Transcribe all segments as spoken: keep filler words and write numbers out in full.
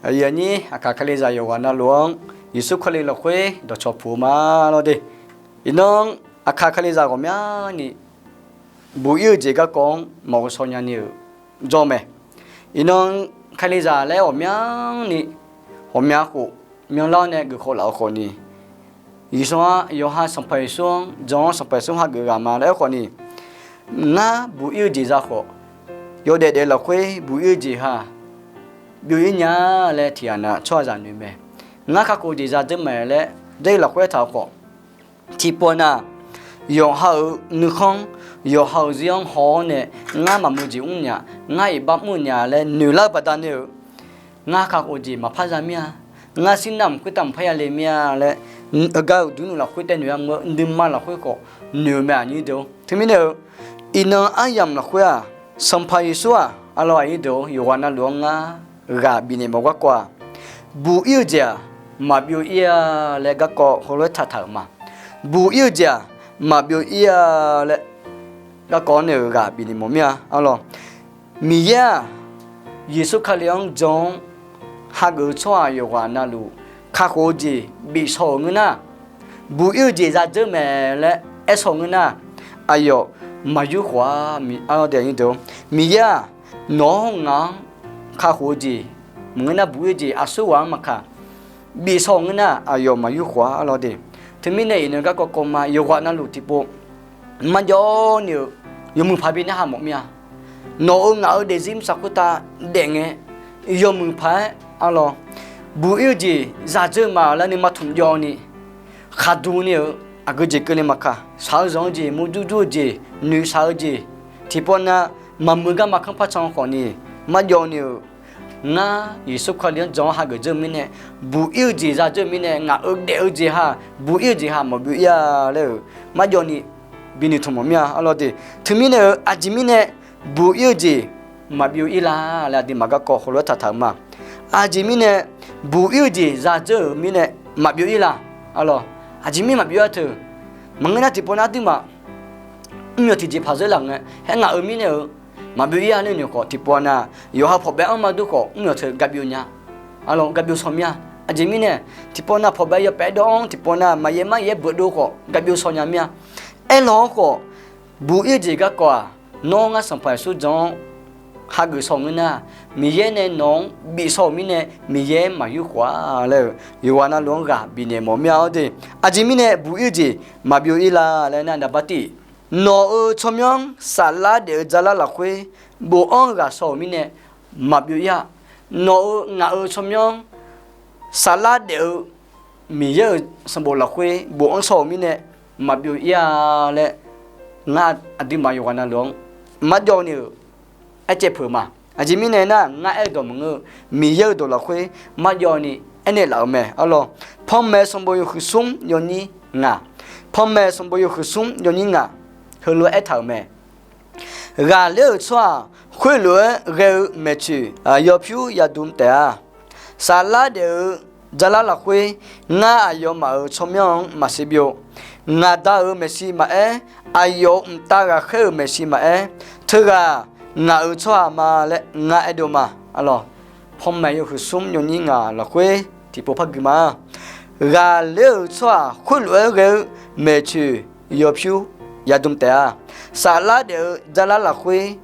Aqyuif aqnyir, aqkaq Kalizaq yawqghaq navluf-anr Yeqsur Kali lafkhoer dawqcawq puq-eu ma lawr de. Iqnan, aqkaq Kalizaq ghawqmyani buq-ir-eu jeq garkawv-anr maqghovshaw nyani-euq jawr mae. Iqnan, Kalizaq laer ghawqmyani ghawqmya khof myanrlar-awr nae geufkhawf laf-eu khawfni, Yeqsur-anr, yawqha Sanqpaq Yeqsur-anr jan-awr Sanqpaq Yeqsur hageuf ghaq ma laer aerkhawfni, ngar buq-ir-eu jeq za khawf, yawdaef daef lafkhoer buq-ir-eu jeq ha byov-ir nya laer tiqghaq na tsawrhaqzaq noeq mae. Ngar kakhof-eu jeq za dzeur mae laer, Jarlif lafkhoer aertaq-eu khawf, tiqpawf na yawqha-euq nuikhanr, yawqha-euq zir-anr haw-awr nae, ngar maqmuiq jeq mr nya, ngar iqbax mr-eu nya laer noeqlar-eu baqdanae-euq, ngar kakhof jeq maqpar za mir-a, ngar shirnav mq khoertav maqpar yale mir-a laer, heugar-euq durnoeq lafkhoer taev noeq yamq-eu nuima lafkhoer khawf noeq-eu mae aqnyir deuq-or. Teumirnae-eu, iqnan aryamq lafkhoer-aq, Sanqpaq Yeqsur-aq, arlawr aqnyir deuq-or, yawqghaq navluf-anr ngar ghaq bifnaeq mawf garkawv-aq, buq-ir-eu jeq-aq maqbyov-ir-a laer garkawv heulof-aer taqtaq-euq ma. Buq-ir-eu jeq-aq maqbyov-ir-a laer garkawv-anr nae-euq ghaq bifnaeq mawf mir-a, arlawr. Miqyaer-aq, Yeqsur Kali-anr jan-awr hageuf-eu tsawrhaq yawqghaq navluf kakhof-eu jeq bifshaw-euq ngeur nar, buq-ir-eu jeq za dzeur mae laer aersaw ngeur nar, aqyawf maqyur khawf-a. Miqyaer-aq, nawq-anr ngaq-anr kakhof-eu jeq maqngeur nar, buq-ir-eu jeq aqsurghaq-anr maqkaq bifshaw-euq ngeur nar, aqyawf maqyur khawf-a, arlawr de. Teumirnae iqnan garkawv kawv ma, yawqghaq navluf tiqpov marjawv ni-euq yawmuiq paq bi narhaq mawf mir-a. Nawq-euq ngaq-euq daefzir mirtsaq khoertav daef ngae, yawmuiq paq-aer, arlawr, buq-ir-eu jeq za dzeur ma laer nuima tmq jawv ni, khaqduq ni-euq aqgeu jeq keuvle maqkaq, shaq-eu zanq-eu jeq, murjur jur-eu jeq, noeqshaq-eu jeq, tiqpawf na maqmuiq garma kanr par can khawfni, marjawv ni-euq ngar Yeqsur Kali-anr jan-awr hageuf dzeur-eu mirnae, buq-ir-eu jeq za dzeur-eu mirnae, ngaq-euq daef-eu jeq ha, buq-ir-eu jeq ha maqbyov-ir-a laer-euq marjawv ni binoeq tmq mawf mir-a, arlawr de. Teumirnae-euq aqjeq mirnae buq-ir-eu jeq maqbyov-ir la laer aqduimaf garkawv heulof-aer taqtaq-euq ma. Aqjeq mirnae buq-ir-eu jeq za dzeur-euq mirnae maqbyov-ir la, arlawr. Aqjeq mirnae maqbyov-ir-a teu, maqngeur nar tiqpawf nar aqduimaf mr-awq tiqjeqpaq zeur laf ngae, haer ngaq-euq mirnae-euq maqbyov-ir-a laer noeq khawf, tiqpawf na yawqha pawqbae-anr ma dur khawf mr-awq teu gaqbyov nya, arlawr, gaqbyov shaw mir-a. Aqjeq mirnae tiqpawf na pawqbae yawpaef dawv-anr, tiqpawf na maqyaer mar yaer beuq dov khawf gaqbyov shaw nya mir-a. Aerlawq-anr khawf, buq-ir-eu jeq garkawv-aq, nawr ngar Sanqpaq Yeqsur jan-awr hageuf shaw ngeur nar, Miqyaer nae nawq-anr bifshaw-euq mirnae Miqyaer maqyur khawf-a laer-euq yawqghaq navluf-anr ghaq bifnaeq mawf mir-a, arlawr de. Aqjeq mirnae buq-ir-eu jeq maqbyov-ir la laer nar, naqbar tif, nawq-euq tsawrmyanr-anr saflar daef-eu dzalar lafkhoer bofanr ghaq shaw-euq mirnae maqbyov-ir-a. Nawq-euq ngaq-euq tsawrmyanr-anr saflar daef-eu Miqyaer-euq sanqbof lafkhoer bofanr shaw-euq mirnae maqbyov-ir-a laer, ngar aqduimaf yawqghaq navluf-anr marjawv ni-euq aercaev peuq ma. Aqjeq mirnae nar, ngar aer-eu dawq maqngeur-eu, Miqyaer-euq dawq lafkhoer marjawv ni aernaeq laf-euq mae, arlawr. Panmaeq sanqbof yawhuiq smr yawnyir ngaq, panmaeq sanqbof yawhuiq smr yawnyir ngaq heulof-aer aertaq-euq mae. Ghaqler-euq tsawrhaq khoerlof-aer ghae-eu maeqtsoeq yawpyur yadm taef-a. Saflar daef-eu dzalar lafkhoer, ngar aqyawfmaf-euq tsawrmyanr-anr maqsiq byov. Ngaq Da-euq maeqshi maqaer, aqyawf-euq mqtav ghaqkhaer-euq maeqshi maqaer, teughaq ngaq-euq tsawrhaq ma laer ngar aerdov ma, arlawr. Panmaeq yawhuiq smr yawnyir ngaq lafkhoer tiqpov par gui ma. Ghaqler-euq tsawrhaq khoerlof-aer ghae-eu maeqtsoeq yawpyur yadm taef-a. Saflar daef-eu dzalar lafkhoer,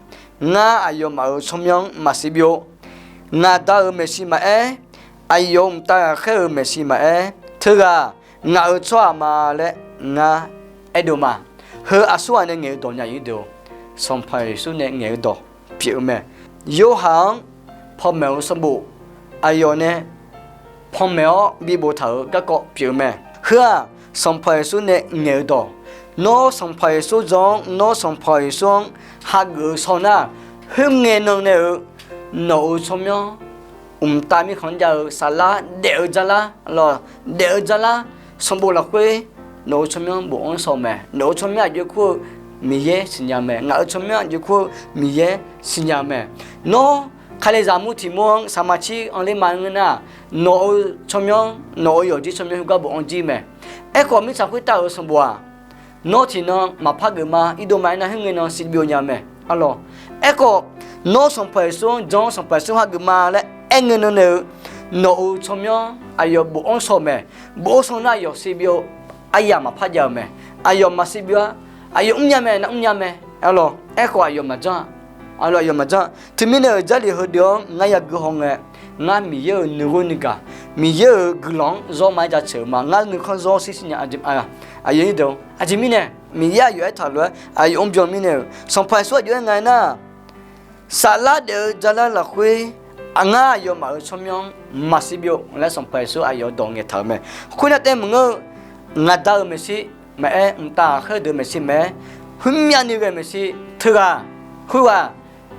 ngar aqyawfmaf-euq tsawrmyanr-anr maqsiq byov. Ngaq Da-euq maeqshi maqaer, aqyawf-euq mqtav ghaqkhaer-euq maeqshi maqaer, teughaq ngaq-euq tsawrhaq ma laer ngar aerdov ma. Heu aqsurghaq nae ngaeq-eu dawq nya-ir deuq-or, Sanqpaq Yeqsur nae ngaeq-eu dawq pyeuf-eu mae. Yorhaq-anr panmaeq-eu sanqbof aqyawf nae panmaeq-awr biboftaq-euq garkawv pyeuf-eu mae. Heu-aq, Sanqpaq Yeqsur nae ngaeq-eu dawq. Nawr Sanqpaq Yeqsur jan-awr, nawr Sanqpaq Yeqsur-anr hageuf-eu shaw nar, khoerngae nan nae-eu nawq-euq tsawrmyanr mqtav mirkhanq-anr jav-eu saflar daef-eu dzalar, lawq, daef-eu dzalar sanqbof lafkhoer nawq-euq tsawrmyanr bofanr shaw-eu mae. Nawq-euq tsawrmyanr aqjox kur-eu Miqyaer siqnya mae. Ngaq-euq tsawrmyanr aqjox kur-eu Miqyaer siqnya-eu mae. Nawr Kalizaq mur tiq mur-anr saqmaqcir anr ler ma ngeur nar, nawq-euq tsawrmyanr, nawq-euq yawqjir tsawrmyanr heugar bofanr jir mae. Aerkhawf, mirtsaq khoertav-euq sanqbof-aq, nawr tiqnan maqpar geuf ma, irdov ma aernar, khoerngae nan siqbyov nya mae, arlawq. Aerkhawf, nawr Sanqpaq Yeqsur-anr jan-awr Sanqpaq Yeqsur hageuf ma laer aerngae nan nae-eu nawq-euq tsawrmyanr aqyawf bofanr shaw-eu mae. Bofanr shaw nar aqyawf siqbyov aryamq maqpar jav-euq mae. Aqyawf maqsiqbyov-a. Aqyawf mrnya mae, nar mrnya mae. Arlawq, aerkhawf aqyawf maqjanr-a. Arlawq, aqyawf maqjanr-a. Teumirnae-euq Jarlif heudeuq-anr ngar yagui haw ngae, ngar Miqyaer-euq nuighoer nuigaq, Miqyaer-euq guiqlanq-anr zawr ma-aer jaceuq-euq ma. Ngar nuikhanr zawr shir shir nya, aqyuif aqnyir deuq-or. Aqjeq mirnae, Miqyaer aqyawf aertaq lof-aer aqyawf-anr byan mirnae-euq Sanqpaq Yeqsur aqjox-aer nga aernar, saflar daef-eu jalar lafkhoer, ngar aqyawfmaf-euq tsawrmyanr-anr maqsiqbyov laer Sanqpaq Yeqsur aqyawf dawq ngaeqtaq-euq mae. Khoernar taef maqngeur-eu, ngaqda-euq maeqshi maqaer, mqtav ghaqkhaer deuq-eu maeqshi maqaer, khoermyav ni ghae-eu maeqshi teughaq khoerghaq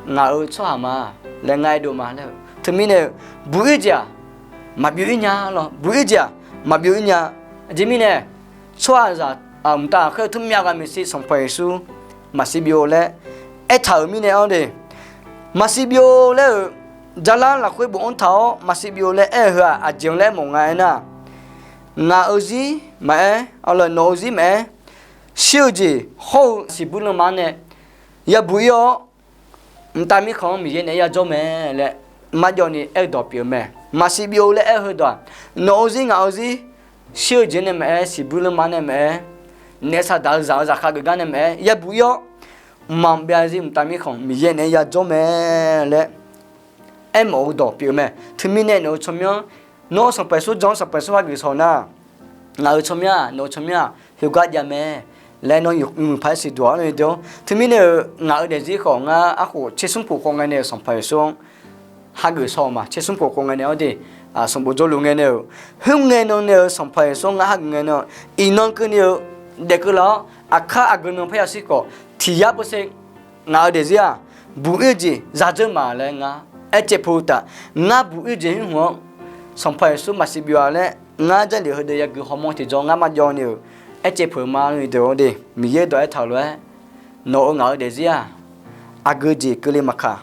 ngaq-euq tsawrhaq ma laer ngar aerdov ma laer-eu. Teumirnae-eu, buq-ir jeq-aq maqbyov-ir nya lawr. Buq-ir jeq-aq maqbyov-ir nya. Aqjeq mirnae, tsawrhaqzaq mqtav ghaqkhaer-eu teumirnav ghaq maeqshi Sanqpaq Yeqsur maqsiqbyov laer aertaq-euq mirnae-awr de, maqsiqbyov laer-euq jalar lafkhoer bofanr taq-awr maqsiqbyov laer aer-eu heu-aq aqjeq-anr laer mawf nga aernar, ngaq-euq zir maqaer, arlawq, nawq-euq zir maqaer, shir-eu jeq hawr-eu siqbuir lanma-anr nae yabuq ir-awr, mqtav mirkhanq-anr Miqyaer naeq-aer yajawr mae laer marjawv ni aer-eu dawq pyeuf-eu mae. Maqsiqbyov laer aer-eu heudawq-aq, nawq-euq zir ngaq-euq zir shir-eu jeq-anr nae maqaer, siqbuir lanma-anr nae maqaer, naef saqdaq-eu zaq-eu zaqkhav geuf gar nae maqaer yabuq ir-awr, mqmaq maqbyav zir mqtav mirkhanq Miqyaer naeq-aer yajawr mae laer aermawf-eu dawq pyeuf-eu mae. Teumirnae nawq-euq tsawrmyanr, nawr Sanqpaq Yeqsur jan-awr Sanqpaq Yeqsur hageuf shaw nar, ngaq-euq tsawrmyanr-aq, nawq-euq tsawrmyanr-aq heugar jav mae laer nawr yawmuiq paq-aer siqduq-awr nae de-awr. Teumirnae-euq ngaq-euq daefzir khawf ngar arkhof tsersmr pof khawf ngae nae-euq Sanqpaq Yeqsur-anr hageuf shaw-eu ma. Tsersmr pof khawf ngae nae-awr de, sanqbof jawrluf ngae nae-euq, khoerngae nan nae-euq Sanqpaq Yeqsur-anr ngar hageuf ngae nan, iqnan keuvni-eu daefkeuv laf-awr aqkar aqgeu nan parya shir khawf, tiq yar peuser ngaq-euq daefzir-aq, buq-ir-eu jeq zadzeur ma laer ngar aercaev peuq-eu taf, ngar buq-ir-eu jeq hmq-anr Sanqpaq Yeqsur maqsiqbyov-a laer ngar Jarlif heudeuq yagui hawmawr tiqjawr ngar marjawv ni-euq aercaev peuq ma. Aqdui deuq-or de, Miqyaer dawq aertaq-euq lof-aer, nawq-euq ngaq-euq daefzir-aq, aqgeu jeq keuvle maqkaq,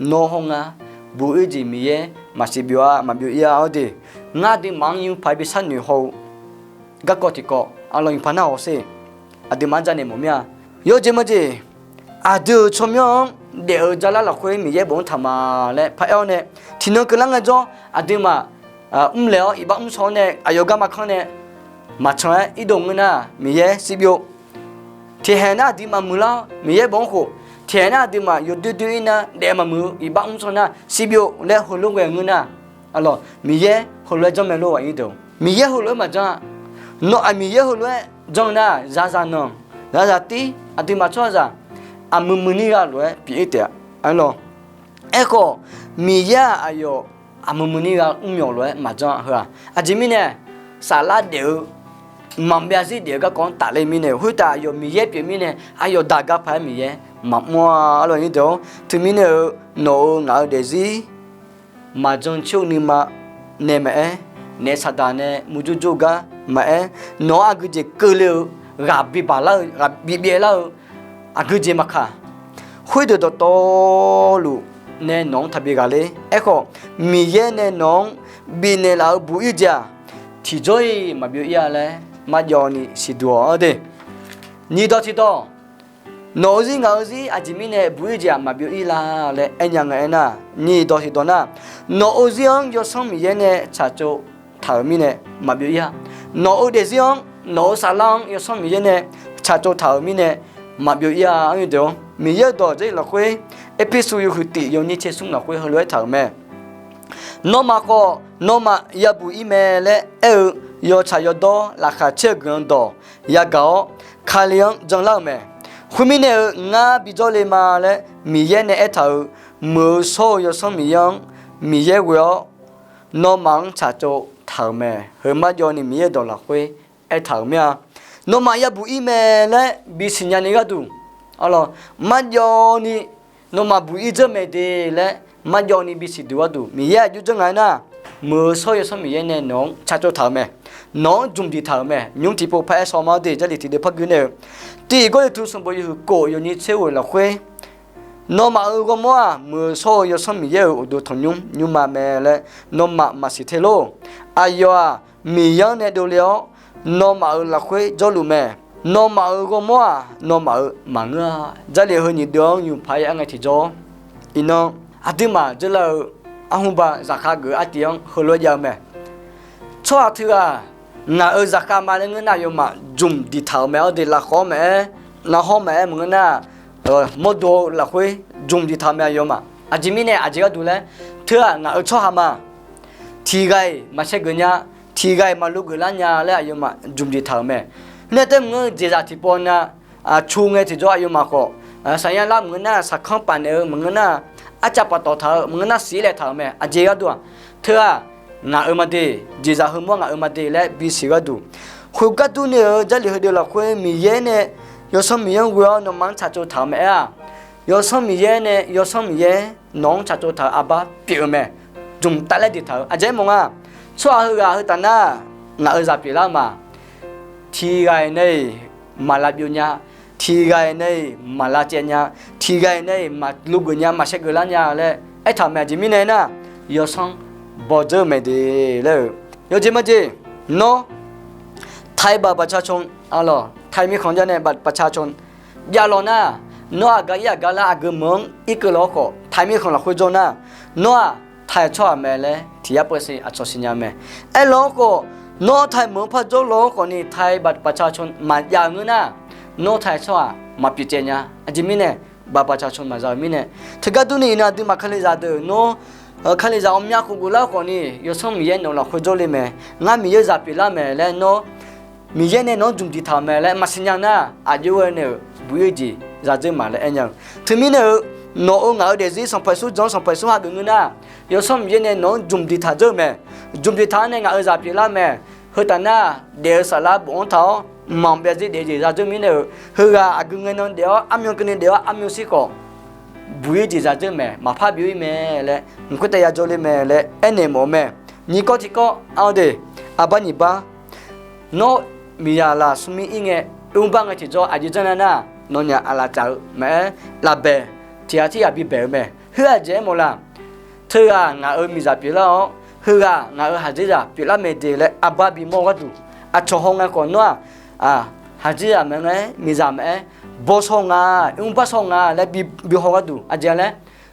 nawr hawr ngar buq-ir jeq Miqyaer maqsiqbyov-a, maqbyov ir-a. Awr de, ngar aqduimaf-anr nymr paq-aer bishar noeq haw-eu garkawv tiqkawv arlawr nymq paq nar hawsher, aqduimaf-anr janaeq mawf mir-a. Yawjeq majeq, aqdui-euq tsawrmyanr-anr daef-eu jalar lafkhoer Miqyaer bofanr taq ma laer paraer-awr nae, tiqnan keuvlar ngaejawr aqduimaf mrlaeq-awr iqbax mrsaw-awr nae aqyawf garma kanr nae maqcan-aer irdov ngeur nar Miqyaer siqbyov. Tiqhaeq nar aqduimaf muiqlar-awr Miqyaer bofanr khof, tiqhaeq nar aqduimaf yawdoer doer-ir nar daef maqmuiq-eu iqbax mrsaw nar siqbyov laer heulof ghae ngeur nar, arlawq, Miqyaer heulof-aer janr mae lor aqnyir deuq. Miqyaer heulof-aer maqjanr-a. Nawq-aq Miqyaer heulof-aer janr nar, zaqzaq nanq, zaqzaq tir, aqduimaf tsawrhaqzaq aqmuiq muiqni ghaq lof-aer pyeuf-ir taef-a, arlawq. Aerkhawf, Miqyaer-aq aqyawf aqmuiq muiqni ghaq mrmyawf lof-aer maqjanr-a heu-aq. Aqjeq mirnae, saflar daef-eu mqmaq maqbyav zir daef-eu garkawv-anr tafler mirnae, khoertav aqyawf Miqyaer pyeuf mirnae aqyawf daq gar paq-aer Miqyaer maqmr-a, arlawq, aqnyir deuq-or. Teumirnae-eu nawq-euq ngaq-euq daefzir maqjan coer-eu nuima nae maqaer, naef saqdaq nae murjur jur-eu gar maqaer, nawq-anr aqgeu jeq keuvle-eu, ghaq bibaq lar-eu, ghaq bibyaev lar-eu aqgeu jeq maqkaq, khoerdeuq dawqtawvluf nae nawq-anr taqbi ghaqler. Aerkhawf, Miqyaer nae nawq-anr bifnaeq laf-eu buq-ir jeq-aq, tiqjawr-iq maqbyov-ir-a laer marjawv ni siqduq-awq. Awr de, nyiq dawq tiqdawq, nawq-euq zir ngaq-euq zir aqjeq mirnae buq-ir jeq-aq maqbyov-ir la laer aernya nga aernar, nyiq dawq tiqdawq nar, nawq-euq zir-anr Yawsanr Miqyaer nae tsaqtsov taq-euq mirnae maqbyov-ir-a. Nawq-euq daefzir-anr, nawq-euq saflar-anr Yawsanr Miqyaer nae tsaqtsov taq-euq mirnae maqbyov-ir-a. Arnyi deuq-or, Miqyaer-euq dawq Jarlif lafkhoer, Erpersu yawhuiq tiq yawnyir tser smr lafkhoer heulof-aer taq-euq mae. Nawmaf khawf nawmaf yabuq-ir mae laer aer-eu yawtsaq yawdawr laqkhaq caer-eu guiqlanq dawq yagaq-awr, Kali-anr janlar-euq mae. Khoermirnae-eu ngar bijawr le ma laer Miqyaer nae aertaq-euq, muiq-eu shawr-eu Yawsanr Miqyaer-anr Miqyaer ghoe-awr nawmaf-anr tsaqtsov taq-euq mae. Heu marjawv ni Miqyaer-euq dawq lafkhoer aertaq-euq mir-a. Nawmaf yabuq-ir mae laer bisiqnya ni gharduq, arlawq, marjawv ni nawmaf buq-ir dzeur mae de laer marjawv ni bisiq duq gharduq Miqyaer aqjox janr nga aernar, muiq-eu shawr-eu Yawsanr Miqyaer nae nawq-anr tsaqtsov taq-euq mae. Nawq-anr jmq diq taq-euq mae. Nymr tiqpov paq-aer shaw ma-awr de, Jarlif tiqdeuv par guir nae-eu, tiq Gawrliqtu sanqbof yawhuiq kof yawnyir tser ghoeq lafkhoer, nawmaf-euq ghawrmawr-aq muiq-eu shawr-eu Yawsanr Miqyaer-euq uqduq tanqnymr nymrma mae laer nawmaf maqsiq te lor. Aqyawf-aq Miqyaer-anr nae dovle-awr, nawmaf-euq lafkhoer jawrluf mae. Nawmaf-euq ghawrmawr-aq nawmaf-euq maqngeur-a. Jarlif heu nyiq deuv-anr nymq paq-aer aer ngae tiqjawr, iqnan aqduimaf dzeurlar-eu arhmr ba zaqkhav geuf artiv-anr heulof-aer jav-eu mae. Tsawrhaq teughaq ngaq-euq zaqkhav ma laer ngeur nar, aqyawfmaf jmq diqtaq-euq mae. Awr de, lafkhawr maqaer, navhawr maqaer maqngeur nar, mawrdo-eu lafkhoer jmq diqtaq-eu mae aqyawfmaf. Aqjeq mirnae aqjeq gharduq laer, teughaq ngaq-euq tsawrhaq ma, tiq ghaq-iq maqsaer geuf nya, tiq ghaq-iq maqlu geuf lar nya laer aqyawfmaf jmq diqtaq-euq mae. Nar taef maqngeur, jeqzaq tiqpov na, cu ngae tiqjawr aqyawfmaf khawf, saqnya lar maqngeur nar, saqkanr paf naeq-eu maqngeur nar, arcav paftawf taq-eu maqngeur nar, siqler taq-euq mae. Aqjeq gharduq-aq, teughaq ngaq-euq ma de, jeqzaq heumawr ngaq-euq ma de laer bisiq gharduq, khoergar durni-euq Jarlif heudeuq lafkhoer Miqyaer nae Yawsanr Miqyaer-anr ghoe-awr nawmaf-anr tsaqtsov taq-euq maqaer-aq, Yawsanr Miqyaer nae Yawsanr Miqyaer nawq-anr tsaqtsov taq-euq arbar pyeuf-eu mae. Jmq tafler diqtaq-eu aqjeq mawf nga. Tsawrhaq heughaq heu taf nar, ngaq-euq zaq pyeuflar ma. Tiq ghaq-iq nae-iq maq lav byov nya, tiq ghaq-iq nae-iq maq lav caev nya, tiq ghaq-iq nae-iq maqlu geuf nya, maqsaer geuf lar nya laer aertaq-euq mae. Aqjeq mirnae nar, Yawsanr bawdzeur-eu mae de laer-euq yawjeq majeq. Nawr ไทยบัตรประชาชน arlawq, ไทย mirkhanq jar nae บัตรประชาชน jav law nar, nawr aqgar ir aqgar lar aqgeu meuq-anr irkeuv law-awr khawf, ไทย mirkhanq lafkhoer jawr nar, nawr-aq ไทย tsawrhaq mae laer tiq yar peuv siq aqcawq siqnya mae. Aerlaw-awr khawf, nawr ไทย meuq-anr par jawr law-awr khawfni ไทยบัตรประชาชน maqjav-eu ngeur nar, nawr ไทย tsawrhaq maqpyeuf caev nya. Aqjeq mirnae, บัตรประชาชน maqza-eu mirnae, teugar durni iqnan aqduimaf kalizaq deuq nawr, kalizaq ghawqmya khof geuflar-eu khawfni, Yawsanr Miqyaer nawq-eu lafkhoer jawrle mae, ngar Miqyaer-eu zaq pyeuflar mae laer nawr, Miqyaer nae nawq-anr jmq diqtaq-euq mae laer maqsiq nya nar, aqjox-aer nae-euq buq-ir jeq zadzeur ma laer aernya-eu. Teumirnae-eu, nawq-euq ngaq-euq daefzir Sanqpaq Yeqsur jan-anr Sanqpaq Yeqsur hageuf ngeur nar, Yawsanr Miqyaer nae nawq-anr jmq diqtaq dzeur-eu mae. Jmq diqtaq-anr nae ngaq-euq zaq pyeuflar mae. Heu taf nar, daef-eu saflar bof-anr taq-awr mqmaq byav zir daef jeq zadzeur mirnae-euq, heughaq aqgeu ngae nan daef-awr armyan keuvni daef-awr armyan shir khawf, buq-ir jeq zadzeur mae, maqpar byov-ir mae laer mqkhoer taef ya jawrle mae laer aernaeq mawf-eu mae. Nyiq kawv tiqkawv, aqde, aqbar nyiq bar, nawr miqzaq laf smrmir ir ngae, oermr bar ngae tiqjawr aqjeq janr nar nar, nawnyaf aqlaf tsaf-eu maqaer, lafbaeq tiq ghaq tir ghaq bibaeq-eu mae. Khoer aqjeq aermawf la? Teughaq ngaq-euq miqzaq pyeuflar-awr, heughaq ngaq-euq haqdzerzaq pyeuflar mae de laer arbar bimawr gharduq, aqcawq haw ngae khawf nawr-aq, haqdzerzaq maqaer, miqzaq maqaer, bawshaw nga, oermr bar shaw nga laer bi, bihaw gharduq aqjeq laer,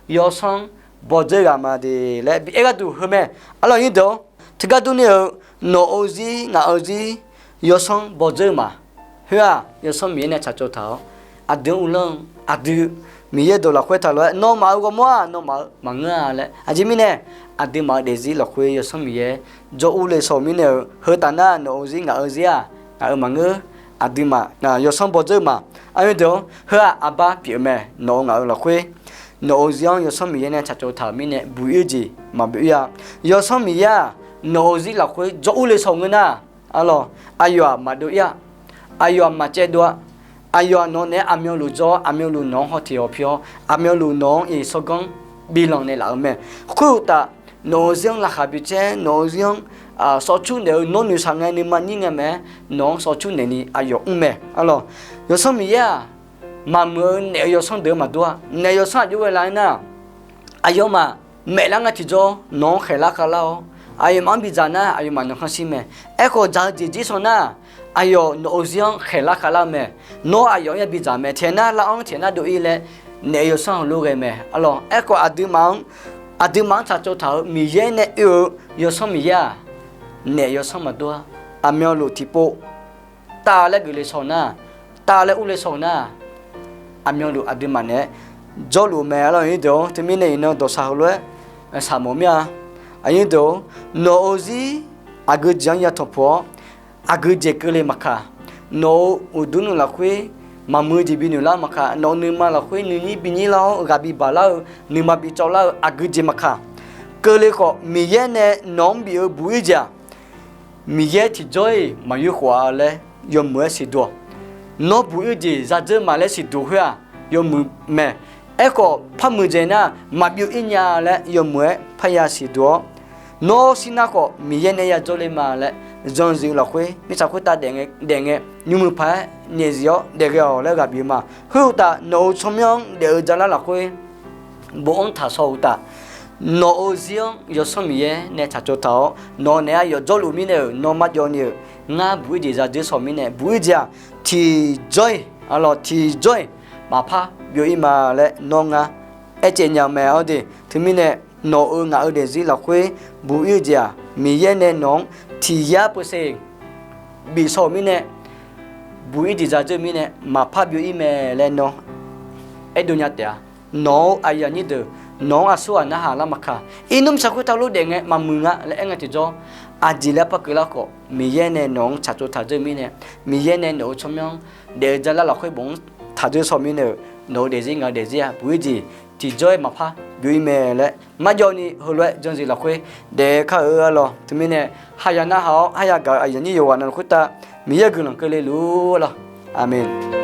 Yawsanr bawdzeur ghaq ma de laer bi aer gharduq heu mae. Arlawq nyir deuq-or, teugar durni-euq, nawq-euq zir ngaq-euq zir Yawsanr bawdzeur ma. Khoer-aq, Yawsanr Miqyaer nae tsaqtsov taq-awr, aqdui-anr uvlanr-eu, aqdui Miqyaer dawq lafkhoer taq lof-aer, nawmaf-euq ghawrmawr-aq, nawmaf-euq maqngeur-a laer. Aqjeq mirnae, aqduimaf-euq daefzir lafkhoer Yawsanr Miqyaer jawr urle shaw-eu mirnae-euq, heu taf nar nawq-euq zir ngaq-euq zir-aq, ngaq-euq maqngeur. Aqduimaf Yawsanr bawdzeur ma. Aqyawf deuq-or, heu-aq arbar pyeuf-eu mae. Nawq-euq ngaq-euq lafkhoer, nawq-euq zir-anr Yawsanr Miqyaer nae tsaqtsov taq-euq mirnae buq-ir jeq maqbif ir-a. Yawsanr Miqyaer-aq, nawq-euq zir lafkhoer jawr urle shaw-eu ngeur nar, arlawq, aqyawf-aq maqdov ir-a. Aqyawf-aq maqcaev dov-a. Aqyawf-aq nawq naeq-aer aqmyanluf jawr-awr, aqmyanluf nawq-anr hawteq hawpyawr-awr, aqmyanluf nawq-anr iq shawrganr bilanq naeqlaf-euq mae. Khoeruqtaf, nawq-euq zir-anr laqkhaq bicawr, nawq-euq zir-anr sawqcur naeq-eu nawr noeqshaq ngae nuima nyir ngae maqaer, nawq-anr sawqcur naeqni aqyawf mr mae. Arlawq, Yawsanr Miqyaer-aq, maqmuiq-eu naef-eu yawsanr deuq-anr maqdur-a. Naef yawsanr aqjox ghae la-aer nar, aqyawfmaf maeflar ngae tiqjawr nawq-anr khaeqlar khavlar-awr, aqyawfmaf-anr bidzaq nar aqyawfmaf nuikhanr shir mae. Aerkhawf, dzaq-eu jeq jir shaw nar, aqyawf nawq-euq zir-anr khaeqlar khavlar-eu mae. Nawr aqyawf-anr ya bidzaq mae. Tiqghaq nar lar-anr tiqghaq nar dov-ir laer, naef yawsanr heulof ghae mae. Arlawq, aerkhawf aqduimaf-anr, aqduimaf-anr tsaqtsov taq-euq Miqyaer nae oe-eu Yawsanr Miqyaer-aq, naef yawsanr maqdur-a. Aqmyanluf tiqpov tav laer geufle shaw nar, tav laer urle shaw nar, aqmyanluf aqduimaf naeq-aer jawrluf-eu mae. Arlawr nyir deuq-or, teumirnae iqnan dawqshaq heulof-aer shaq mawf mir-a. Aqnyir deuq-or, nawq-euq zir aqgeu jeq-anr ya tanqpuq-awr, aqgeu jeq keuvle maqkaq, nawq-euq uqduq nuiv lafkhoer maqmuiq jeq binoeq lar maqkaq, nawq-euq nuima lafkhoer nuinyir binyir lar-awr ghaq bibaq lar-eu, nuima bicawv lar-eu aqgeu jeq maqkaq, keuvle khawf Miqyaer nae nawq-anr bif-eu buq-ir jeq-aq, Miqyaer tiqjawr-iq maqyoer khof-a laer yawmuiq-aer siqduq-awq. Nawr buq-ir jeq zadzeur ma laer siqduq khoer-aq, yawmuiq mae. Aerkhawf, par muiqdzaeq nar maqbyov-ir nya laer yawmuiq-aer parya siqduq-awr, nawr shir nar khawf Miqyaer nae ya jawrle ma laer, zanqzif lafkhoer mirtsaq khoertav daef ngae, daef ngae, nymrmuiq paq-aer naeqzif-awr daef ghae-awq laer ghaq bif-eu ma. Khoeruqtaf, nawq-euq tsawrmyanr-anr daef-eu javlar lafkhoer bofanr taq shaw-eu uqtaf, nawq-euq zir-anr Yawsanr Miqyaer nae tsaqtsov taq-awr, nawq naeq-aer yawf jawrluf mirnae-euq nawr marjawv ni-euq, ngar buq-ir jeq zadzeur shaw mirnae buq-ir jeq-aq, tiqjawr-iq, arlawr tiqjawr-iq maqpar byov-ir ma laer nawr ngar aercaev nya-eu mae. Awr de, teumirnae Nawq-euq ngaq-euq daefzir lafkhoer buq-ir-eu jeq-aq, Miqyaer nae nawq-anr tiq yar peuseq bifsaw-euq mirnae, buq-ir jeq dzaq dzeur-eu mirnae maqpar byov-ir mae laer nawr aerdov nya taef-a. Nawq-euq aqyuif aqnyir deuq, nawq-anr aqsurghaq narhaq lar maqkaq, irnmr shaqkhoer taq lof daef ngae maqmuiq nga laer aer ngae tiqjawr, aqjeq laer par keuvlar khawf, Miqyaer nae nawq-anr tsaqtsov taq dzeur-eu mirnae, Miqyaer nae nawq-euq tsawrmyanr daef-eu jalar lafkhoer bof-anr taq dzeur shaw mirnae-euq, nawq-euq daefzir ngaq-euq daefzir-aq, buq-ir jeq tiqjawr-aer maqpar byov-ir mae laer marjawv ni heulof-aer janjeq lafkhoer daef kar-eu arlawr. Teumirnae haya narhaq-awr, haya gaq-euq aqyuif aqnyir yawqghaq navluf khoertav Miqyaer guiqlanq keuvle luf arlawr. Aqmeq.